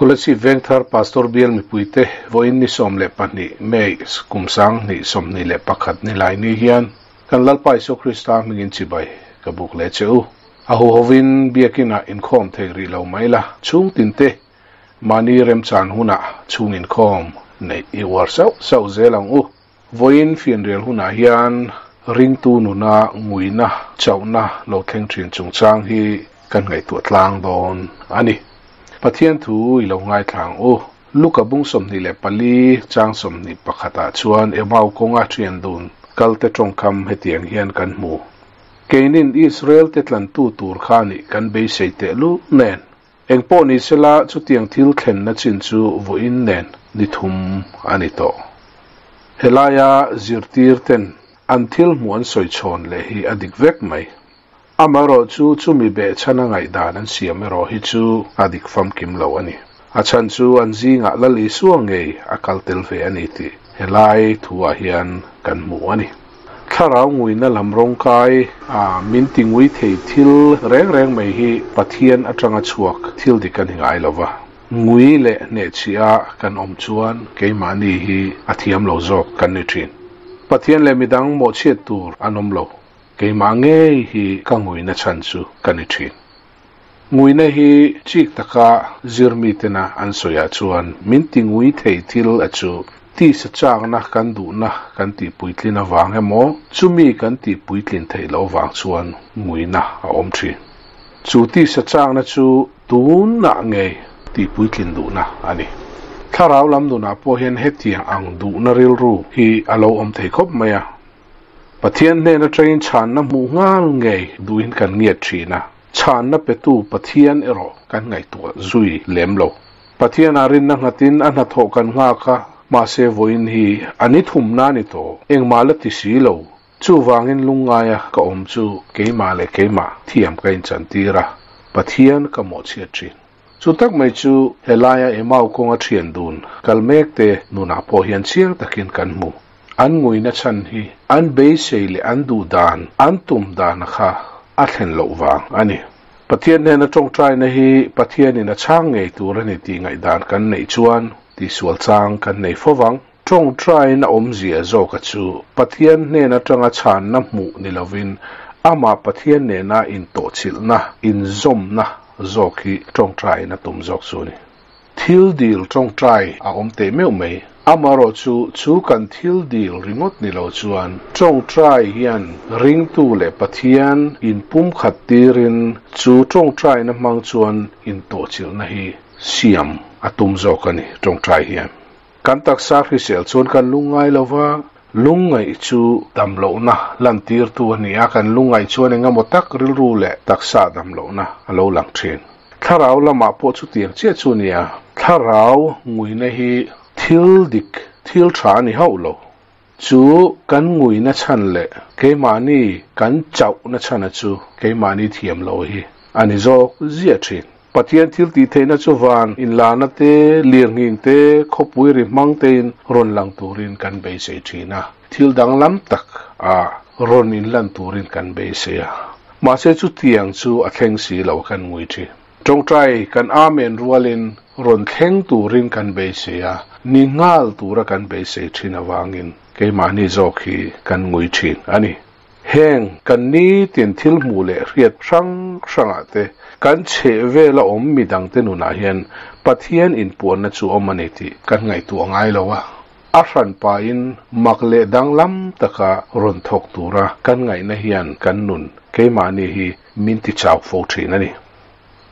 Kolasib Vengthar Pastor Bial mipuite vawiin ni 12 May kum 2021 ni lai ni hian kan Lalpa Isua Krista hmingin chibai ka buk leh che u. A huhovin biakinah inkhawm thei rih lo mai la, chhung tinte mahni remchan hunah chhung inkhawm neih i uar sauh sauh zel ang u. Vawiin fianrial hunah hian ringtu nuna nguina chauhna lo thleng thin chungchang hi kan ngaihtuah tlang dawn a ni. Pathian thu i lo ngaithla ang u. Luka bung 24 chang 21 ah chuan Emau kawnga thian dun kalte tawngkam hetiang hian kan hmu. Keinin Israel te tlantu tur kha nih kan beisei tehlul nen. Engpawh ni sela chutiang thil thlenna chin chu vawiin nen ni thum a ni tawh. Helaia zirtir ten an thil hmuh an sawi chhawn leh hi a dik vek mai. Amaherawhchu chumi behchhana ngaihdan an siam erawh hi chu a dik famkim lo a ni. A chhan chu an zingah Lal Isua ngei a kal tel ve a ni tih helai thuah hian kan hmu a ni. Thlarau nguina lam rawngkai a min ti ngui thei thil reng reng mai hi Pathian atanga chhuak thil dik a ni ngai lo va. Ngui leh hnehchhiah a kan awm chuan keimahni hi a thiam lo zawk kan ni thin. Pathian leh midang mawhchhiat tur an awm lo. Keimah ngei hi ka nguina chhan chu ka ni thin. Nguina hi chik taka zir mitena an sawiah chuan min ti ngui thei thil a chu tisa chakna kan duhna kan tih puitlin avang emaw chumi kan tih puitlin theih loh avang chuan nguina a awm thin. Chu tisa chakna chu tunah ngei tih puitlin duhna a ni. Thlarau lam nunah pawh hian hetiang ang duhna rilru hi a lo awm thei khawp mai a. Pathian hnen atangin chhanna hmuh nghal ngei duhin kan ngiat thin a, chhanna petu Pathian erawh kan ngaihtuah zui lem lo. Pathianah rinna nghatin a hnathawh kan nghak a, mahse vawiin hi a ni thumna a ni tawh, engmah la ti si lo. Chuvangin lungngaia ka awm chu keimah leh keimah thiam ka inchantir a, Pathian ka mawhchhiat thin. Chu tak mai chu helaia Emau kawnga thian dun kal mek te nunah pawh hian chiang takin kan hmu. An nguina chhan hi an beisei leh an duh dan, an tum dana kha a thlen loh vang a ni. Pathian hnena tawngtaina hi Pathianin a chhang ngei tur a ni tih ngaihdan kan neih chuan tihsual chang kan nei fo vang. Tawngtaina awmzia zawka chu Pathian hnen atanga chhanna hmuh ni lovin amah Pathian nena intawhchilhna, inzawmna zawk hi tawngtaina tum zawk chu a ni. Thil dil tawngtai a awm teh meuh mai. Amaherawhchu chu kan thil dil ringawt ni lo chuan tawngtai hian ringtu leh Pathian inpumkhat tirin chu tawngtaina hmang chuan intawhchilhna hi siam a tum zawk a ni tawngtai hian. Kan taksa hrisel chuan kan lungngai lo va, lungngaih chu damlohna lantirtu a ni a, kan lungngaih chuan engemaw tak rilru leh taksa damlohna a lo lang thin. Thlarau lamah pawh chutiang chiah chu a ni a, thlarau nguina hi thil dik, thil tha a ni hauh lo. Chu kan nguina chhan leh keimahni kan chauhna chhana chu keimahni thiam lo hi a ni zawk ziah thin. Pathian thil tih theihna chu van inlarna te, lirnghing te, khawpui ri hmang tein rawn lang turin kan beisei thin a, thil danglam tak a rawn inlan turin kan beisei a. Mahse chutiang chu a thleng si lo kan ngui thin. Tawngtai kan Amen rualin rawn thleng turin kan beisei a, ni nghal tura kan beisei thin avangin keimahni zawk hi kan ngui thin a ni. Heng kan nitin thil hmuh leh hriat hrang hrangah te, kan chheh vela awm midangte nunah hian Pathian inpuanna chu awm a ni tih kan ngaihtuah ngai lo a. A hranpain mak leh danglam taka rawn thawk tura kan ngaihna hian kan nun keimahni hi min tichau fo thin a ni.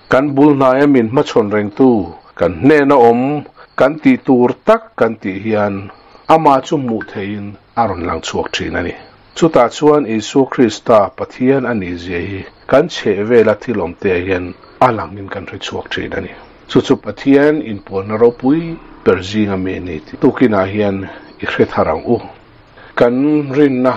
Kan bul hnaia min hmachhawn rengtu kan hnena awm kan tih tur tak kan tih hian amah chu hmuh theihin a rawn lang chhuak thin a ni. Chutah chuan Isua Krista Pathian a nih zia hi kan chheh vela thil awmte hian a langin kan hre chhuak thin a ni. Chu chu Pathian inpuanna ropui ber zinga mi a ni tih tukinah hian i hre thar ang u. Kan rinna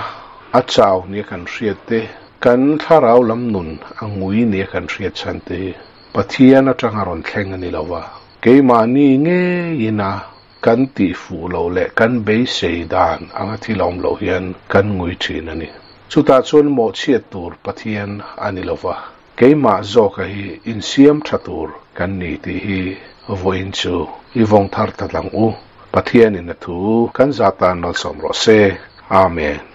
a chau nia kan hriat te, kan thlarau lam nun a ngui nia kan hriat chhan te hi Pathian atanga rawn thleng a ni lo va, keimahni ngeiin a kan tih fuh loh leh kan beisei dan anga thil a awm loh hian kan ngui thin a ni. Chutah chuan mawhchhiat tur Pathian a ni lo va, keimah zawka hi insiam tha tur. kan ni tih hi vawiin chu i vawng thar ta tlang u. Pathianin a thu kan zah tan malsawm rawh se. Amen.